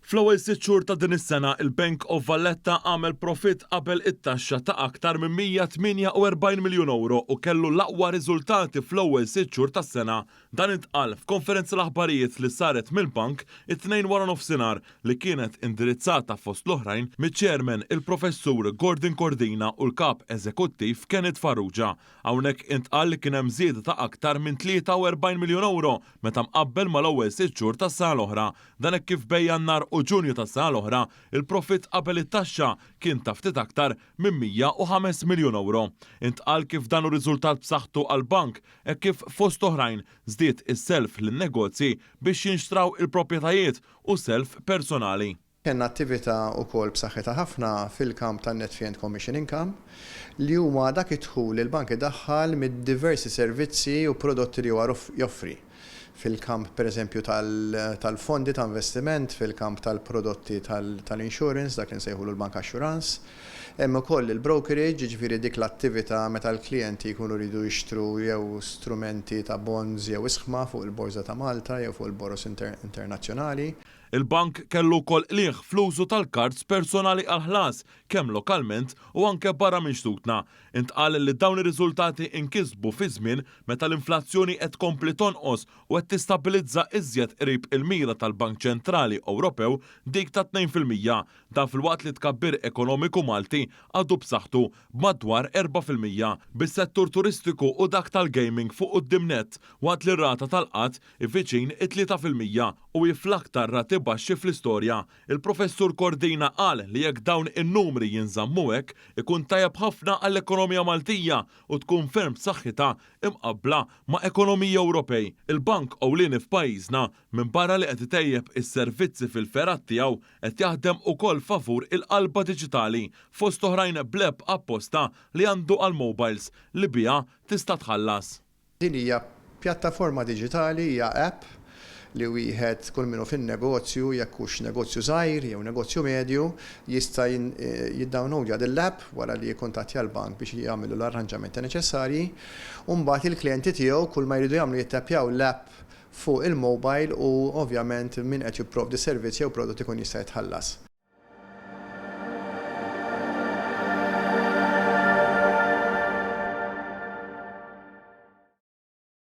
Fl-ewwel sitt xhur ta' din is-sena, il-Bank of Valletta għamel profitt qabel it-taxxa ta' aktar minn 148 miljun ewro u kellu l-aqwa riżultati fl-ewwel sitt xhur tas-sena. Dan intqal f'konferenza l-aħbarijiet li saret mill-bank it-Tnejn waranofsinhar li kienet indirizzata fost l-oħrajn miċ-Chairman il-Professur Gordon Cordina u l-Kap Eżekuttiv Kenneth Farrugia. Hawnhekk intqal li kien hemm żieda ta' aktar minn 43 miljun ewro meta mqabbel mal-ewwel sitt xhur tas-sena l-oħra. Dan hekk kif bejn Jannar u Ġunju tas-sena l-oħra, il-profitt qabel it-taxxa kien ta' ftit aktar minn 105 miljun ewro. Intqal kif dan hu riżultat b'saħħtu għall-bank hekk kif fost oħrajn żdied is-self lin-negozji biex jinxtraw il-proprjetajiet u self personali. Kellna attività wkoll b'saħħitha ħafna fil-kamp tan-net fee and commission income, li huma dak id-dħul li l-bank idaħħal mid-diversi servizzi u prodotti li huwa joffri fil-kamp pereżempju tal-fondi ta' investiment, fil-kamp tal-prodotti tal-insurance, dak li nsejħulu l-bancassurance. Hemm ukoll il-brokerage, jiġifieri dik l-attività meta l-klijenti jkunu jridu jixtru jew strumenti ta' bonds jew isħma fuq il-Borża ta' Malta jew fuq il-boroż internazzjonali. Il-bank kellu wkoll qligħ fl-użu tal-kards personali għall-ħlas, kemm lokalment u anke barra minn xtutna. Intqal li dawn ir-riżultati nkisbu fi żmien meta l-inflazzjoni qed tkompli tonqos u qed tistabbilizza iżjed qrib il-mira tal-Bank Ċentrali Ewropew dik ta' 2%. Dan filwaqt li t-tkabbir ekonomiku Malti għadu b'saħħtu b'madwar 4%, bis-settur turistiku u dak tal-gaming fuq quddiem nett waqt li r-rata tal-qgħad hi viċin it-3% u hi fl-aktar rati baxxi fl-istorja. Il-Professur Cordina qal li jekk dawn in-numri jinżammu hekk, ikun tajjeb ħafna għall-ekonomija Maltija u tkun ferm b'saħħitha imqabbla ma' ekonomiji Ewropej. Il-bank ewlieni f'pajjiżna, minbarra li qed itejjeb is-servizzi fil-fergħat tiegħu, qed jaħdem ukoll favur il-qalba diġitali, fost oħrajn bl-app apposta li għandu għall-mobiles li biha tista' tħallas. Din hija pjattaforma diġitali, hija app li wieħed kull min hu fin-negozju, jekk hux negozju żgħir jew negozju medju, jista' jiddownloadja din l-app wara li jikkuntattja l-bank biex jagħmillu l-arranġamenti neċessarji u mbagħad il-klijenti tiegħu kull ma jridu jagħmlu jittappjaw l-app fuq il-mobile u ovvjament min qed jipprovdi servizz jew prodott ikun jista' jitħallas.